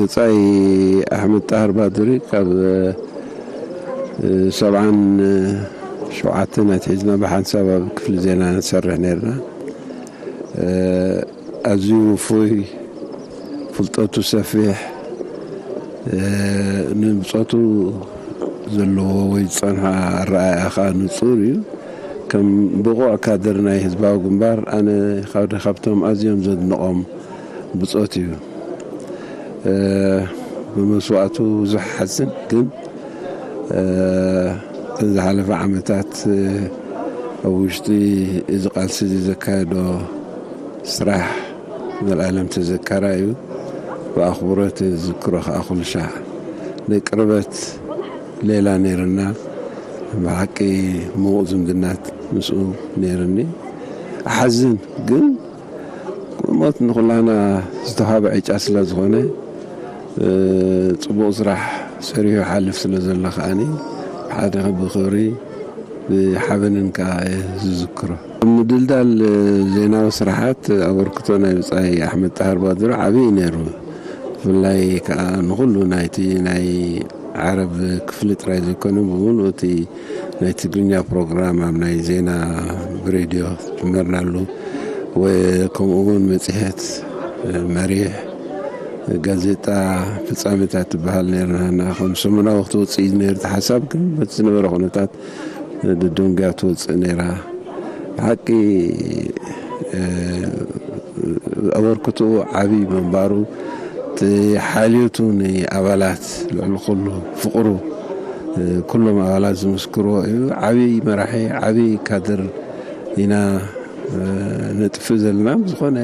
ብጻይ ኣሕመድ ጣህር ባዱሪ ካብ ሰብዓን ሸውዓተን ኣትሒዝና ብሓንሳብ ኣብ ክፍሊ ዜና ንሰርሕ ነርና። ኣዝዩ ውፉይ፣ ፍልጠቱ ሰፊሕ፣ ንብጾቱ ዘለዎ ወይ ዝጸንሖ ኣረኣእያ ከኣ ንጹር እዩ። ከም ብቑዕ ካድር ናይ ህዝባዊ ግንባር ኣነ ሓደ ካብቶም ኣዝዮም ዘድንቖም ብጾት እዩ። ብመስዋእቱ ብዙሕ ሓዝን፣ ግን እተን ዝሓለፈ ዓመታት ኣብ ውሽጢ እዚ ቃልሲ እዚ ዘካየዶ ስራሕ ዘልኣለም ተዘካራይ እዩ። ብኣኽብሮት ዝዝክሮ ከኣ ኩሉ ሻዕ ናይ ቅርበት ሌላ ነይርና። ብሓቂ ምዉቕ ዝምድናት ምስኡ ነይርኒ። ኣሓዝን ግን ሞት ንኹላና ዝተዋህበ ዕጫ ስለ ዝኾነ፣ ጽቡቕ ስራሕ ሰሪሑ ሓልፍ ስለ ዘሎ ከኣኒ ብሓደ ብኽብሪ ብሓበንን ከኣ እየ ዝዝክሮ። ኣብ ምድልዳል ዜናዊ ስራሓት ኣበርክቶ ናይ ብጻይ ኣሕመድ ጣህር ባድሩ ዓብዪ ነይሩ። ብፍላይ ከኣ ንኹሉ ናይቲ ናይ ዓረብ ክፍሊ ጥራይ ዘይኮነ፣ ብምሉእ እቲ ናይ ትግርኛ ፕሮግራም ኣብ ናይ ዜና ብሬድዮ ጀመርናሉ። ወ-፣ ከምኡ እውን መጽሔት፣ መሪሕ ጋዜጣ ፍጻሜታት ትበሃል ነይርና። ከም ሰሙናዊ ክትወጽእ እዩ ነይሩ እቲ ሓሳብ፣ ግን በቲ ዝነበረ ኩነታት ደደንጉያ ትወጽእ ነይራ። ብሓቂ፣ እ፣ ኣበርክትኡ ዓብዪ ምንባሩ፣ እቲ ሓልዮቱ ንኣባላት፣ ልዕሊ ኩሉ ፍቕሩ፣ እ፣ ኩሎም ኣባላት ዝምስክርዎ እዩ። ዓብዪ መራሒ፣ ዓብዪ ካድር ኢና፣ እ፣ ነጥፍእ ዘለና። ብዝኾነ፣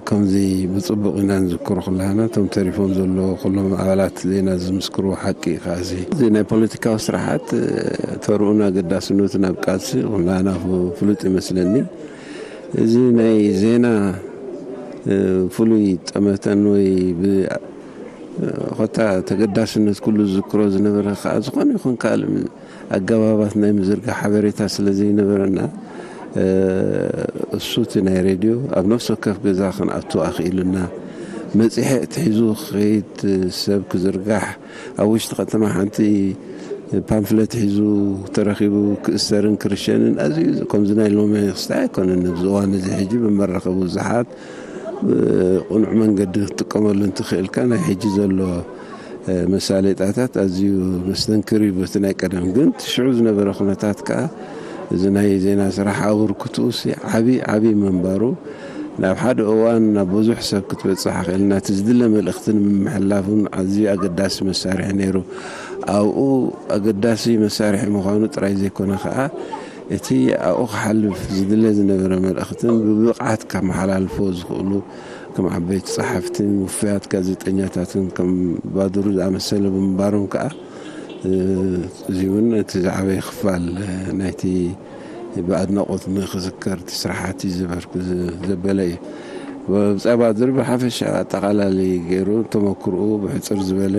ከምዚ ብጽቡቕ ኢና ንዝክሮ ኩላህና፣ እቶም ተሪፎም ዘለዉ ኩሎም ኣባላት ዜና ዝምስክርዎ ሓቂ እዩ። ከኣዚ እዚ ናይ ፖለቲካዊ ስራሓት፣ እ፣ ተርኡን ኣገዳስነቱን ኣብ ቃልሲ ኩላህና ፍ-፣ ፍሉጥ ይመስለኒ። እዚ ናይ ዜና፣ እ፣ ፍሉይ ጠመተን ወይ ብ-፣ እ፣ ኮታ ተገዳስነት ኩሉ ዝዝክሮ ዝነበረ ከኣ ዝኾነ ይኹን ካልእ ም-፣ ኣገባባት ናይ ምዝርጋሕ ሓበሬታ ስለ ዘይነበረና፣ እ፣ እሱ እቲ ናይ ሬድዮ ኣብ ነፍሲ ወከፍ ገዛ ክንኣቱ ኣኽኢሉና። መጽሔት ሒዙ ክኸይድ፣ ሰብ ክዝርጋሕ፣ ኣብ ውሽጢ ከተማ ሓንቲ ፓምፍለት ሒዙ ተረኺቡ ክእሰርን ክርሸንን ኣዝዩ፣ ከምዚ ናይ ሎሚ ክስታይ ኣይኮነን። ኣብዚ እዋን እዚ ሕጂ ብመራኸቢ ብዙሓት ብቕኑዕ መንገዲ ክትጥቀመሉ እንትኽእልካ፣ ናይ ሕጂ ዘሎ መሳለጣታት ኣዝዩ መስተንክር እዩ በቲ ናይ ቀደም። ግን እቲ ሽዑ ዝነበረ ኩነታት ከኣ እዚ ናይ ዜና ስራሕ ኣበርክትኡሲ ዓቢ ዓቢ ምንባሩ፣ ናብ ሓደ እዋን ናብ ብዙሕ ሰብ ክትበጽሕ ኣኽኢልና፣ እቲ ዝድለ መልእኽቲ ንምምሕልላፍ እውን ኣዝዩ ኣገዳሲ መሳርሒ ነይሩ። ኣብኡ ኣገዳሲ መሳርሒ ምዃኑ ጥራይ ዘይኮነ ከኣ፣ እቲ ኣብኡ ክሓልፍ ዝድለ ዝነበረ መልእኽትን ብብቕዓት ከመሓላልፎ ዝኽእሉ ከም ዓበይቲ ጸሓፍትን ውፉያት ጋዜጠኛታትን ከም ባድሩ ዝኣመሰለ ብምንባሮም ከኣ፣ እ፣ እዚ እውን እቲ ዝዓበየ ክፋል፣ እ፣ ናይቲ ብኣድናቖት ንክዝከር እቲ ስራሓት እዩ ዘበርክ-፣ ዘበለ እዩ። ብጻይ ባድሩ ብሓፈሻ ኣጠቓላሊ ገይሩ ተመክሮኡ ብሕጽር ዝበለ፣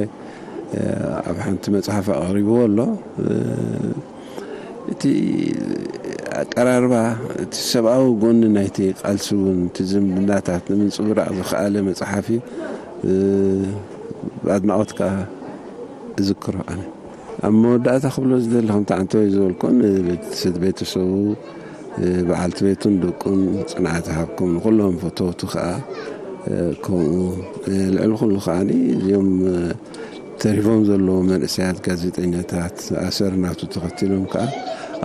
እ፣ ኣብ ሓንቲ መጽሓፍ ኣቕሪብዎ ኣሎ። እ፣ እቲ ኣቀራርባ፣ እቲ ሰብኣዊ ጎኒ ናይቲ ቃልሲ እውን፣ እቲ ዝምድናታት ንምንጽብራቕ ዝኸኣለ መጽሓፍ እዩ። እ፣ ብኣድናቖት ከኣ እዝክሮ ኣነ። ኣብ መወዳእታ ክብሎ ዝደሊ፣ ከምቲ ዓንተወይ ዝበልኩ፣ ንቤተሰ-፣ ቤተሰቡ፣ እ፣ በዓልቲ ቤቱን ደቁን ጽንዓት ይሃብኩም። ንኹሎም ፈተውቱ ከኣ፣ እ፣ ከምኡ፣ እ፣ ልዕሊ ኩሉ ከኣኒ እዚኦም፣ እ፣ ተሪፎም ዘለዉ መንእሰያት ጋዜጠኛታት ኣሰር ናቱ ተኸቲሎም ከኣ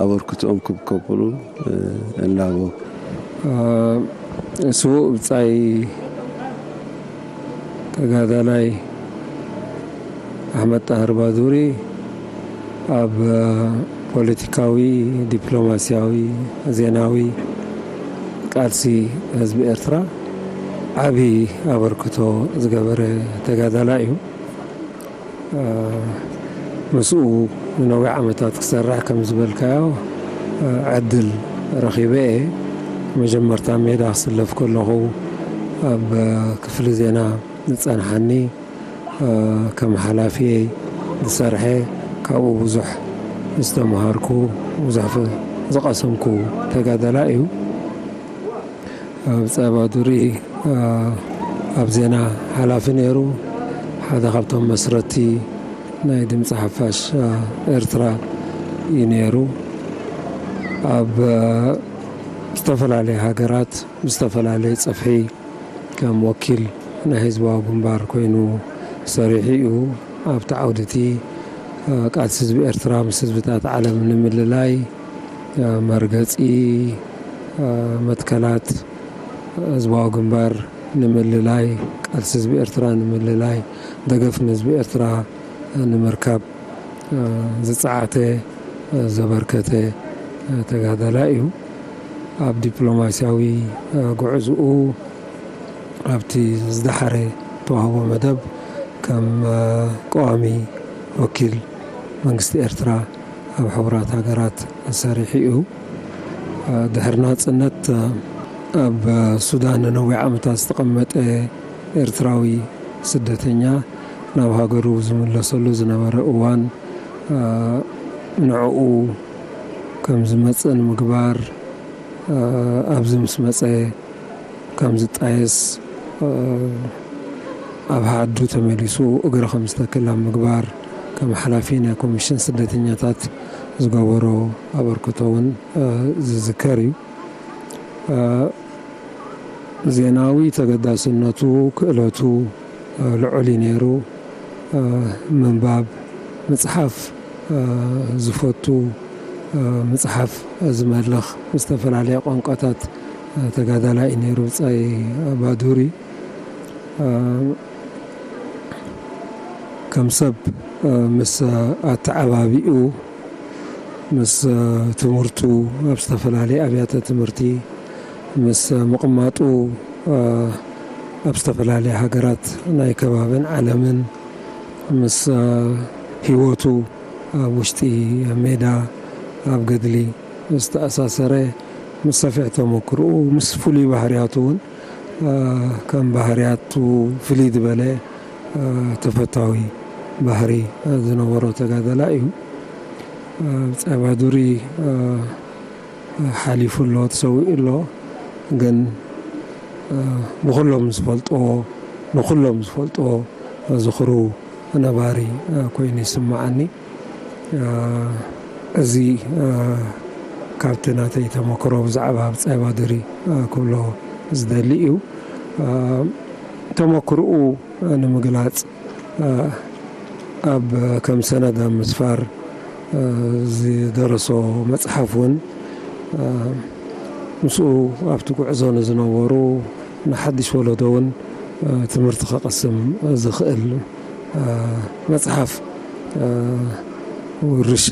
ኣበርክትኦም ክብ ከብሉ፣ እ፣ እላቦ። እ፣ ስዉእ ብጻይ ተጋዳላይ ኣሕመድ ጣህር ባዱሪ ኣብ ፖለቲካዊ፣ ዲፕሎማስያዊ፣ ዜናዊ ቃልሲ ህዝቢ ኤርትራ ዓቢ ኣበርክቶ ዝገበረ ተጋዳላይ እዩ። እ፣ ምስኡ ንነዊሕ ዓመታት ክሰርሕ ከም ዝበልካዮ፣ እ፣ ዕድል ረኺበ እየ። መጀመርታ ሜዳ ክስለፍ ከለኹ ኣብ ክፍሊ ዜና ዝጸንሓኒ፣ እ፣ ከም ሓላፊየይ ዝሰርሐ፣ ካብኡ ብዙሕ ዝተምሃርኩ፣ ብዙሕ ፍ-፣ ዝቐሰምኩ ተጋዳላይ እዩ። ኣብ ጸባ ዱሪ፣ እ፣ ኣብ ዜና ሓላፊ ነይሩ። ሓደ ካብቶም መስረቲ ናይ ድምፂ ሓፋሽ ኤርትራ እዩ ነይሩ። ኣብ ዝተፈላለየ ሃገራት ብዝተፈላለየ ፅፍሒ ከም ወኪል ናይ ህዝባዊ ግንባር ኮይኑ ሰሪሑ እዩ። ኣብቲ ዓውዲ እቲ ቃልሲ ህዝቢ ኤርትራ ምስ ህዝብታት ዓለም ንምልላይ፣ መርገፂ መትከላት ህዝባዊ ግንባር ንምልላይ፣ ቃልሲ ህዝቢ ኤርትራ ንምልላይ፣ ደገፍ ንህዝቢ ኤርትራ ንምርካብ ዝጸዓተ፣ ዘበርከተ ተጋዳላይ እዩ። ኣብ ዲፕሎማስያዊ ጉዕዝኡ ኣብቲ ዝደሓረ ተዋህቦ መደብ ከም ቀዋሚ ወኪል መንግስቲ ኤርትራ ኣብ ሕቡራት ሃገራት ሰሪሑ እዩ። ድሕሪ ናጽነት ኣብ ሱዳን ንነዊሕ ዓመታት ዝተቐመጠ ኤርትራዊ ስደተኛ ናብ ሃገሩ ዝምለሰሉ ዝነበረ እዋን፣ ንዕኡ ከም ዝመጽእ ንምግባር፣ ኣብዚ ምስ መጸ ከም ዝጣየስ፣ ኣብ ዓዱ ተመሊሱ እግሪ ከም ዝተክል ኣብ ምግባር፣ ከም ሓላፊ ናይ ኮሚሽን ስደተኛታት ዝገበሮ ኣበርክቶ እውን ዝዝከር እዩ። ዜናዊ ተገዳስነቱ፣ ክእለቱ ልዑል እዩ ነይሩ። ምንባብ፣ ምጽሓፍ ዝፈቱ፣ ምጽሓፍ ዝመልኽ፣ ብዝተፈላለየ ቋንቋታት ተጋዳላይ እዩ ነይሩ ብጻይ ባዱሪ። ከም ሰብ ምስ ኣተዓባቢኡ፣ ምስ ትምህርቱ ኣብ ዝተፈላለየ ኣብያተ ትምህርቲ፣ ምስ ምቕማጡ ኣብ ዝተፈላለየ ሃገራት ናይ ከባብን ዓለምን፣ ምስ ህይወቱ ኣብ ውሽጢ ሜዳ ኣብ ገድሊ ዝተኣሳሰረ፣ ምስ ሰፊሕ ተመክሮኡ፣ ምስ ፍሉይ ባህርያቱ እውን፣ ከም ባህርያቱ ፍልይ ዝበለ ተፈታዊ ባህሪ ዝነበሮ ተጋዳላይ እዩ። ብጻይ ባዱሪ ሓሊፉ ኣሎ፣ ተሰዊኡ ኣሎ። ግን ብኹሎም ዝፈልጥዎ፣ ንኹሎም ዝፈልጥዎ ዝኽሩ ነባሪ ኮይኑ ይስምዓኒ። እዚ ካብቲ ናተይ ተመክሮ ብዛዕባ ብጻይ ባዱሪ ክብሎ ዝደሊ እዩ። ተመክሮኡ ንምግላጽ ኣብ ከም ሰነድ ኣብ ምስፋር ዝደረሶ መጽሓፍ እውን ምስኡ ኣብቲ ጉዕዞ ንዝነበሩ ንሓድሽ ወለዶ እውን ትምህርቲ ከቐስም ዝኽእል መጽሓፍ ውርሻ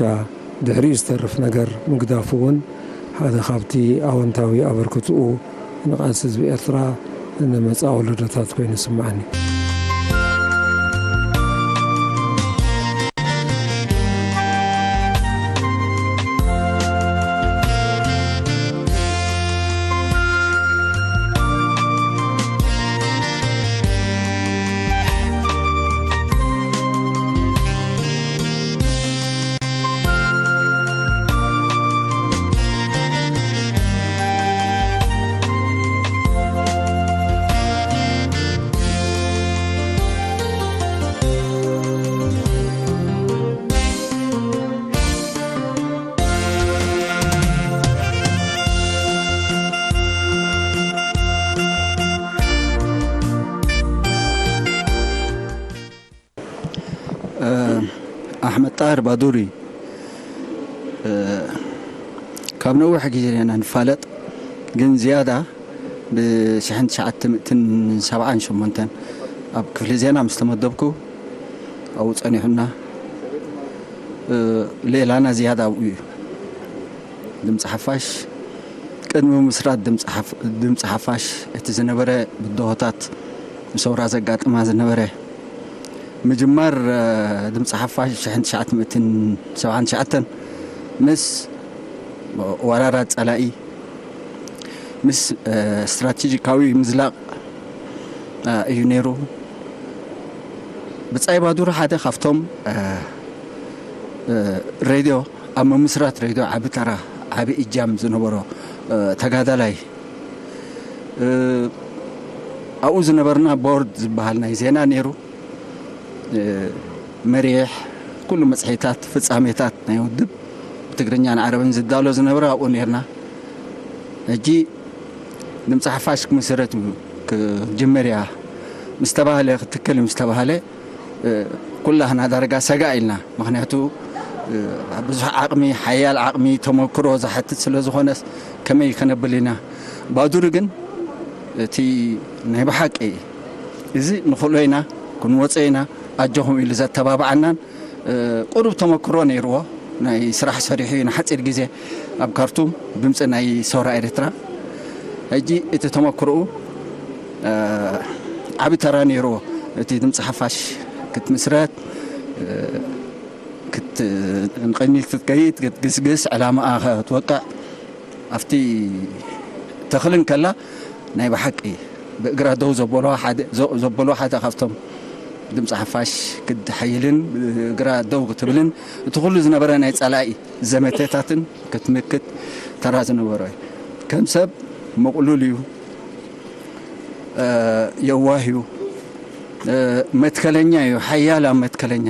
ድሕሪኡ ዝተርፍ ነገር ምግዳፉ እውን ሓደ ካብቲ ኣወንታዊ ኣበርክትኡ ንቃልሲ ህዝቢ ኤርትራ ንመጻኢ ወለዶታት ኮይኑ ይስምዓኒ። ኣሕመድ ጣህር ባዱሪ፣ ካብ ነዊሕ ግዜ ኢና ንፋለጥ፣ ግን ዝያዳ ብሽሕን ትሽዓተ ሚእትን ሰብዓን ሸሞንተን ኣብ ክፍሊ ዜና ምስ ተመደብኩ ኣብኡ ጸኒሑና፣ ሌላና ዝያዳ ኣብኡ እዩ። ድምፂ ሓፋሽ፣ ቅድሚ ምስራት ድምፂ ሓፍ-፣ ድምፂ ሓፋሽ እቲ ዝነበረ ብድሆታት፣ ሰውራ ዘጋጥማ ዝነበረ፣ ምጅማር ድምፂ ሓፋሽ ሽሕን ትሽዓተ ሚእትን ሰብዓን ትሽዓተን ምስ ወራራት ጸላኢ፣ ምስ ስትራቴጂካዊ ምዝላቕ እዩ ነይሩ። ብጻይ ባዱሪ ሓደ ካብቶም ሬድዮ ኣብ ምምስራት ሬድዮ ዓቢ ተራ፣ ዓቢ እጃም ዝነበሮ ተጋዳላይ። ኣብኡ ዝነበርና ቦርድ ዝበሃል ናይ ዜና ነይሩ። መሪሕ ኩሉ መጽሔታት፣ ፍጻሜታት ናይ ውድብ ብትግርኛን ዓረብን ዝዳሎ ዝነበረ ኣብኡ ነርና። ሕጂ ድምፂ ሓፋሽ ክምስረት እዩ፣ ክጅምር እያ ምስ ተባህለ፣ ክትከል ምስ ተባህለ፣ ኩላህና ዳርጋ ሰጋእ ኢልና። ምክንያቱ ብዙሕ ዓቕሚ፣ ሓያል ዓቕሚ፣ ተመክሮ ዝሓትት ስለ ዝኾነስ ከመይ ከነብል ኢና። ባዱሪ ግን እቲ ናይ ብሓቂ እዚ ንኽእሎ ኢና፣ ክንወጾ ኢና፣ ኣጆኹም ኢሉ ዘተባብዓናን ቁሩብ ተመክሮ ነይርዎ። ናይ ስራሕ ሰሪሑ እዩ ንሓፂር ግዜ ኣብ ካርቱም ድምፂ ናይ ሰውራ ኤርትራ። ሕጂ እቲ ተመክሮኡ ዓቢ ተራ ነይርዎ። እቲ ድምፂ ሓፋሽ ክትምስረት፣ ክት-፣ ንቕድሚት ክትከይድ፣ ክትግስግስ፣ ዕላማኣ ክትወቅዕ ኣብቲ ተኽልን ከላ ናይ ብሓቂ ብእግራ ደው ዘበሎ ሓደ፣ ዘ-፣ ዘበሎ ሓደ ካብቶም ድምፂ ሓፋሽ ክትሓይልን ብእግራ ደው ክትብልን እቲ ኩሉ ዝነበረ ናይ ጸላኢ ዘመተታትን ክትምክት ተራ ዝነበሮ እዩ። ከም ሰብ ምቕሉል እዩ፣ እ፣ የዋህ እዩ፣ እ፣ መትከለኛ እዩ፣ ሓያል ኣብ መትከለኛ፣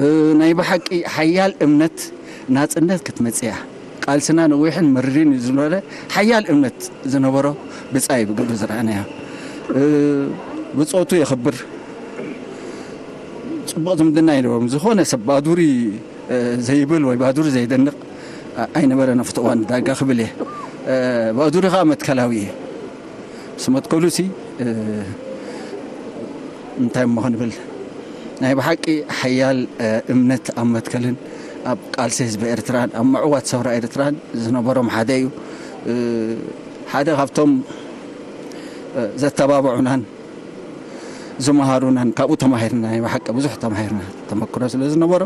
እ፣ ናይ ብሓቂ ሓያል እምነት ናጽነት ክትመጽእ እያ። ቃልስና ነዊሕን መሪርን እዩ ዝበለ ሓያል እምነት ዝነበሮ ብጻይ ብግብሪ ዝረኣናዮ። እ፣ ብጾቱ የኽብር። ጽቡቕ ዝምድና ይነበሮም። ዝኾነ ሰብ ባዱሪ፣ እ፣ ዘይብል ወይ ባዱሪ ዘይደንቕ ኣ-፣ ኣይነበረን ኣብቲ እዋን ዳጋ ክብል እየ። እ፣ ባዱሪ ኸኣ መትከላዊ እየ። ምስ መትከሉሲ፣ እ፣ እንታይ እሞ ክንብል፣ ናይ ብሓቂ ሓያል፣ እ፣ እምነት ኣብ መትከልን ኣብ ቃልሲ ህዝቢ ኤርትራን ኣብ ምዕዋት ሰውራ ኤርትራን ዝነበሮም ሓደ እዩ። እ፣ ሓደ ካብቶም፣ እ፣ ዘተባብዑናን ዝመሃሩናን ካብኡ ተማሂርና፣ ናይ ብሓቂ ብዙሕ ተማሂርና ተመክሮ ስለ ዝነበሮ፣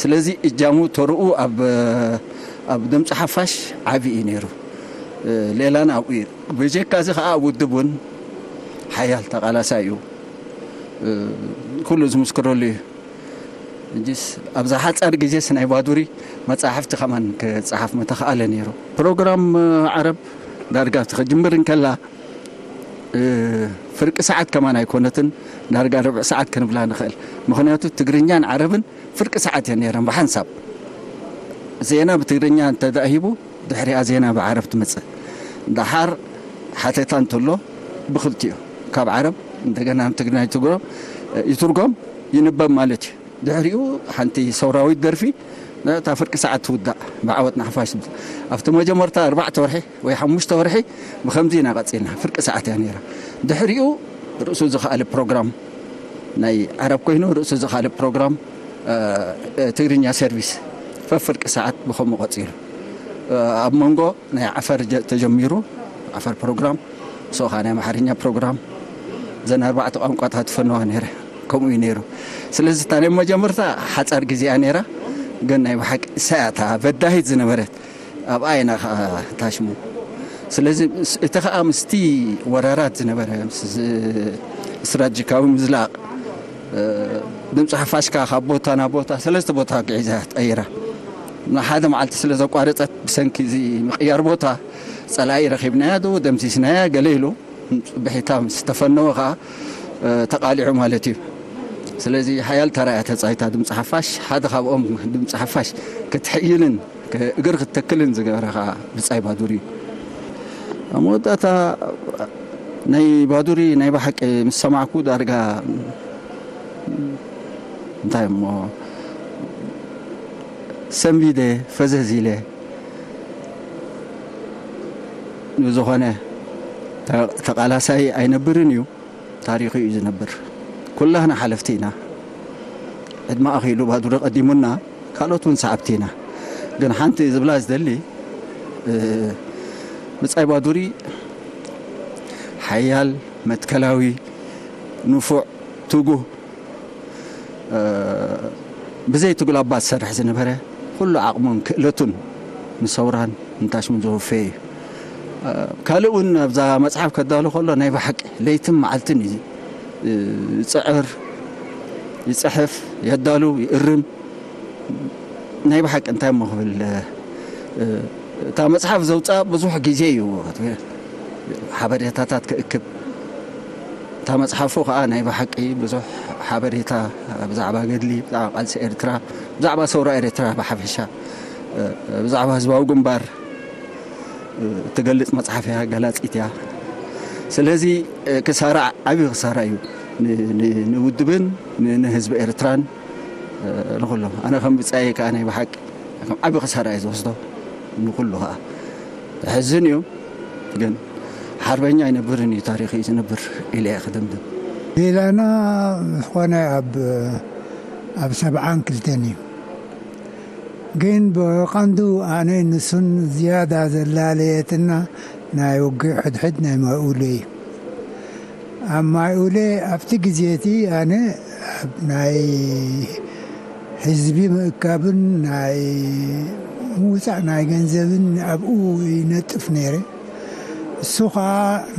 ስለዚ እጃሙ ተርኡ ኣብ፣ ኣብ ድምፂ ሓፋሽ ዓቢ እዩ ነይሩ። እ፣ ሌላን ኣብኡ እዩ። ብጀካ እዚ ኸዓ ኣብ ውድብ እውን ሓያል ተቓላሳይ እዩ። እ፣ ኩሉ ዝምስክረሉ እዩ። እጅስ ኣብዛ ሓጻር ግዜስ ናይ ባዱሪ መጻሕፍቲ ከማን ክጸሓፍ ምተኻእለ ነይሩ። ፕሮግራም፣ እ፣ ዓረብ ዳርጋ ክጅምር እንከላ፣ እ፣ ፍርቂ ሰዓት ከማን ኣይኮነትን፣ ዳርጋ ርብዒ ሰዓት ክንብላ ንኽእል። ምኽንያቱ ትግርኛን ዓረብን ፍርቂ ሰዓት እየን ነይረን ብሓንሳብ። ዜና ብትግርኛ እንተ ደኣ ሂቡ፣ ድሕሪኣ ዜና ብዓረብ ትመጽእ። ደሓር ሓተታ እንተሎ ብኽልቲኡ፣ ካብ ዓረብ እንደገና ናብ ትግርኛ ይትርጎም፣ ይትርጎም፣ ይንበብ ማለት እዩ። ድሕሪኡ ሓንቲ ሰውራዊት ደርፊ ነታ ፍርቂ ሰዓት ትውዳእ ብዓወት ንሓፋሽ ትብል። ኣብቲ መጀመርታ ኣርባዕተ ወርሒ ወይ ሓሙሽተ ወርሒ ብኸምዚ ኢና ቀጺልና። ፍርቂ ሰዓት እያ ነይራ። ድሕሪኡ ርእሱ ዝኸኣለ ፕሮግራም ናይ ዓረብ ኮይኑ ርእሱ ዝኸኣለ ፕሮግራም፣ እ፣ ትግርኛ ሰርቪስ ፈፍርቂ ሰዓት ብኸምኡ ቀጺሉ። እ፣ ኣብ መንጎ ናይ ዓፈር ጀ-፣ ተጀሚሩ፣ ዓፈር ፕሮግራም፣ ንሱ ኸኣ ናይ ኣምሓርኛ ፕሮግራም፣ ዘን ኣርባዕተ ቋንቋታት ትፈነዋ ነይረ። ከምኡ እዩ ነይሩ። ስለዚ እታ ናይ መጀመርታ ሓጻር ግዜ እያ ነይራ፣ ግን ናይ ብሓቂ እሳ እያ እታ በዳሂት ዝነበረት። ኣብኣ ኢና ኸኣ ታሽሙ። ስለዚ ምስ-፣ እቲ ኸኣ ምስቲ ወራራት ዝነበረ፣ ምስ ዝ-፣ ስትራቴጂካዊ ምዝላቕ፣ እ፣ ድምፂ ሓፋሽ ከኣ ካብ ቦታ ናብ ቦታ፣ ሰለስተ ቦታ ግዒዛ እያ ተቐይራ። ንሓደ መዓልቲ ስለ ዘቋረጸት፣ ብሰንኪ እዚ ምቕያር ቦታ፣ ጸላኢ ረኺብናያ ዶ ደምሲስናያ ገለ ኢሉ፣ ጽብሒታ ምስ ተፈነወ ኸኣ፣ እ፣ ተቓሊዑ ማለት እዩ። ስለዚ ሓያል ተራ እያ ተጻዊታ ድምጺ ሓፋሽ። ሓደ ካብኦም ድምጺ ሓፋሽ ክትሕይልን ክ-፣ እግር ክትተክልን ዝገበረ ኸኣ ብጻይ ባዱሪ እዩ። ኣብ መወዳእታ ናይ ባዱሪ ናይ ብሓቂ ምስ ሰማዕኩ ዳርጋ እንታይ እሞ ሰንቢደ ፈዘዝ ኢለ። ብዝኾነ ተ-፣ ተቓላሳይ ኣይነብርን እዩ፣ ታሪኹ እዩ ዝነብር። ኩላህና ሓለፍቲ ኢና። ዕድመ ኣኺሉ ባዱሪ ቀዲሙና፣ ካልኦት እውን ሰዓብቲ ኢና። ግን ሓንቲ ዝብላ ዝደሊ፣ እ፣ ብጻይ ባዱሪ ሓያል፣ መትከላዊ፣ ንፉዕ፣ ትጉህ፣ እ፣ ብዘይ ትጉላባ ዝሰርሕ ዝነበረ፣ ኩሉ ዓቕሙን ክእለቱን ንሰውራን ንታሽሙን ዘወፈየ እዩ። እ፣ ካልእ እውን ኣብዛ መጽሓፍ ከዳሉ ከሎ ናይ ብሓቂ ለይትን መዓልትን እዩ፣ እ፣ ይጽዕር፣ ይጽሕፍ፣ የዳሉ፣ ይእርም። ናይ ብሓቂ እንታይ እሞ ክብል፣ እ፣ እታ መጽሓፍ ዘውጽኣ ብዙሕ ግዜ እዩ ሓበሬታታት ክእክብ። እታ መጽሓፉ ከኣ ናይ ብሓቂ ብዙሕ ሓበሬታ ብዛዕባ ገድሊ፣ ብዛዕባ ቃልሲ ኤርትራ፣ ብዛዕባ ሰውራ ኤርትራ ብሓፈሻ፣ ብዛዕባ ህዝባዊ ግንባር እትገልጽ መጽሓፍ እያ፣ ገላጺት እያ። ስለዚ ክሳራ ዓቢ ክሳራ እዩ ን-፣ ን-፣ ንውድብን ን-፣ ንህዝቢ ኤርትራን ንኹሎም። ኣነ ከም ብጻየ ከኣ ናይ ብሓቂ ከም ዓቢ ክሳራ እየ ዝወስዶ ንኹሉ ከኣ። ሕዝን እዩ ግን ሓርበኛ ኣይነብርን እዩ፣ ታሪኽ እዩ ዝነብር ኢለ እየ ክድምድም። ሌላና ዝኾነ ኣብ፣ ኣብ ሰብዓን ክልተን እዩ። ግን ብቐንዱ ኣነ ንሱን ዝያዳ ዘላለየትና ናይ ውግእ ሕድሕድ ናይ ማይ ኡለ እዩ። ኣብ ማይ ኡለ ኣብቲ ግዜ እቲ ኣነ ኣብ ናይ ህዝቢ ምእካብን ናይ ምውጻእ ናይ ገንዘብን ኣብኡ ይነጥፍ ነይረ። እሱ ኸኣ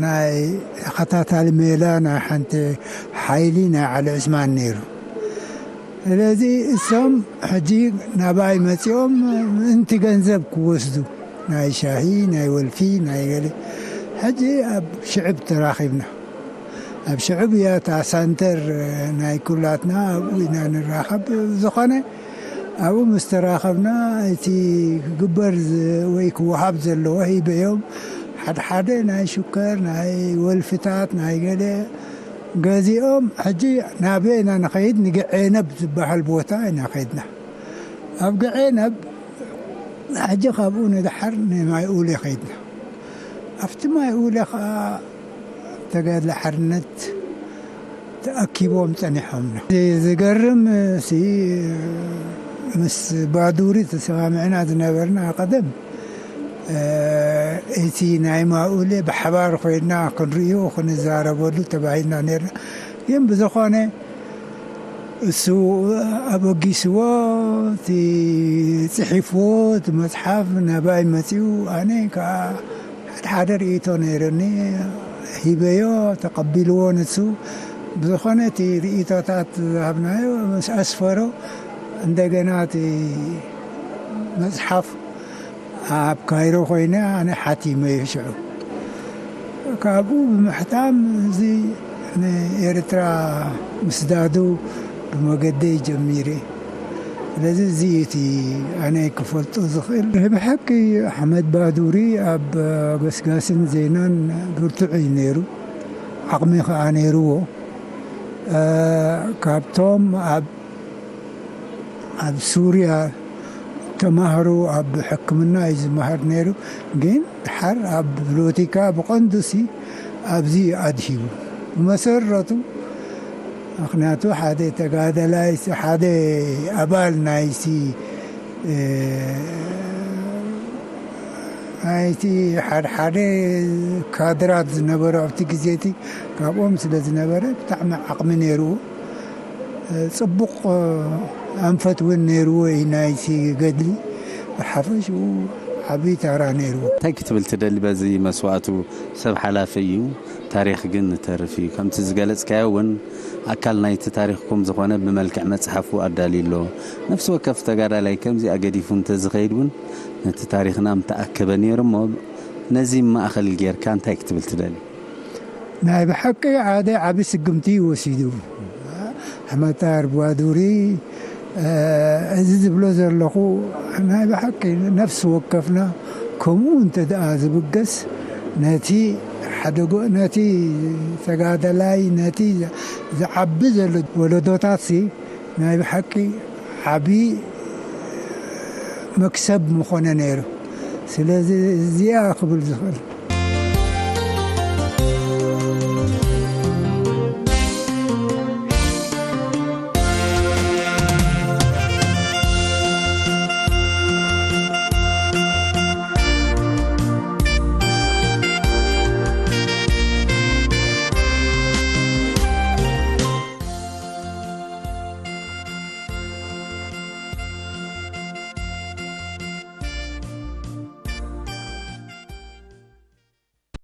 ናይ ተኸታታሊ ሜላ ናይ ሓንቲ ሓይሊ ናይ ዓሊ ዑስማን ነይሩ። ስለዚ እሶም ሕጂ ናባይ መጺኦም ምእንቲ ገንዘብ ክወስዱ ናይ ሻሂ፣ ናይ ወልፊ፣ ናይ ገለ። ሕጂ ኣብ ሽዕብ ተራኺብና። ኣብ ሽዕብ እያ እታ ሳንተር ናይ ኩላትና፣ ኣብኡ ኢና ንራኸብ። ዝኾነ ኣብኡ ምስ ተራኸብና እቲ ክግበር ዝ-፣ ወይ ክወሃብ ዘለዎ ሂበዮም። ሓድሓደ ናይ ሽከር፣ ናይ ወልፍታት፣ ናይ ገለ ገዚኦም። ሕጂ ናበይ ኢና ንኸይድ? ንግዔነብ ዝበሃል ቦታ ኢና ከይድና። ኣብ ግዔነብ ሕጂ ካብኡ ንደሓር ንማይ ኡለ ከይድና። ኣብቲ ማይ ኡለ ኸኣ ተጋድሎ ሓርነት ተኣኪቦም ጸኒሖምና። እዚ ዝገርም ሲ ምስ ባዱሪ ተሰማሚዕና ዝነበርና ቀደም፣ እ፣ እቲ ናይ ማኡለ ብሓባር ኮይና ክንርእዮ ክንዛረበሉ ተባሂልና ነርና። ግን ብዝኾነ እሱ ኣበጊስዎ፣ እቲ ጽሒፍዎ፣ እቲ መጽሓፍ ናባይ መጺኡ፣ ኣነ ከኣ ሓደ ሓደ ርእይቶ ነይሩኒ፣ ሂበዮ፣ ተቐቢልዎ ንሱ። ብዝኾነ እቲ ርእይቶታት ዝሃብናዮ ምስ ኣስፈሮ፣ እንደገና እቲ መጽሓፍ ኣብ ካይሮ ኮይነ ኣነ ሓቲመዮ ሽዑ። ካብኡ ብምሕታም እዚ ንኤርትራ ምስዳዱ ብመገደይ ጀሚረ። ስለዚ እዚ እዩ እቲ ኣነ ክፈልጦ ዝኽእል። ብሓቂ ኣሕመድ ባዱሪ ኣብ ገስጋስን ዜናን ብርቱዕ እዩ ነይሩ። ዓቕሚ ከኣ ነይርዎ። እ፣ ካብቶም ኣብ ኣብ ሱርያ ተማህሩ ኣብ ሕክምና እዩ ዝመሃር ነይሩ። ግን ድሓር ኣብ ፖለቲካ ብቐንዱሲ ኣብዚ እዩ ኣድሂቡ። ብመሰረቱ ምኽንያቱ ሓደ ተጋዳላይ፣ ሓደ ኣባል ናይሲ፣ እ፣ ናይቲ ሓድሓደ ካድራት ዝነበሩ ኣብቲ ግዜ እቲ ካብኦም ስለ ዝነበረ ብጣዕሚ ዓቕሚ ነይርዎ። ጽቡቕ ኣንፈት እውን ነይርዎ እዩ ናይቲ ገድሊ። ብሓፈሽኡ ዓብዪ ታራ ነይርዎ። እንታይ ክትብል ትደሊ? በዚ መስዋእቱ ሰብ ሓላፊ እዩ፣ ታሪኽ ግን ንተርፍ እዩ። ከምቲ ዝገለጽካዮ እውን ኣካል ናይቲ ታሪኽኩም ዝኾነ ብመልክዕ መጽሓፉ ኣዳልዩ ኣሎ። ነፍሲ ወከፍ ተጋዳላይ ከምዚኣ ገዲፉ እንተዝኸይድ እውን ነቲ ታሪኽና ምተኣከበ ነይሩ እሞ ነዚ ማእኸል ጌርካ እንታይ ክትብል ትደሊ? ናይ ብሓቂ ሓደ ዓቢ ስግምቲ እዩ ወሲዱ። ኣሕመድ ጣህር ባዱሪ፣ እ፣ እዚ ዝብሎ ዘለኹ ናይ ብሓቂ ነፍሲ ወከፍና ከምኡ እንተ ደኣ ዝብገስ ነቲ ሓደጎ-፣ ነቲ ተጋዳላይ፣ ነቲ ዝዓቢ ዘሎ ወለዶታትሲ ናይ ብሓቂ ዓቢ መክሰብ ምኾነ ነይሩ። ስለዚ እዚኣ ክብል ዝኽእል።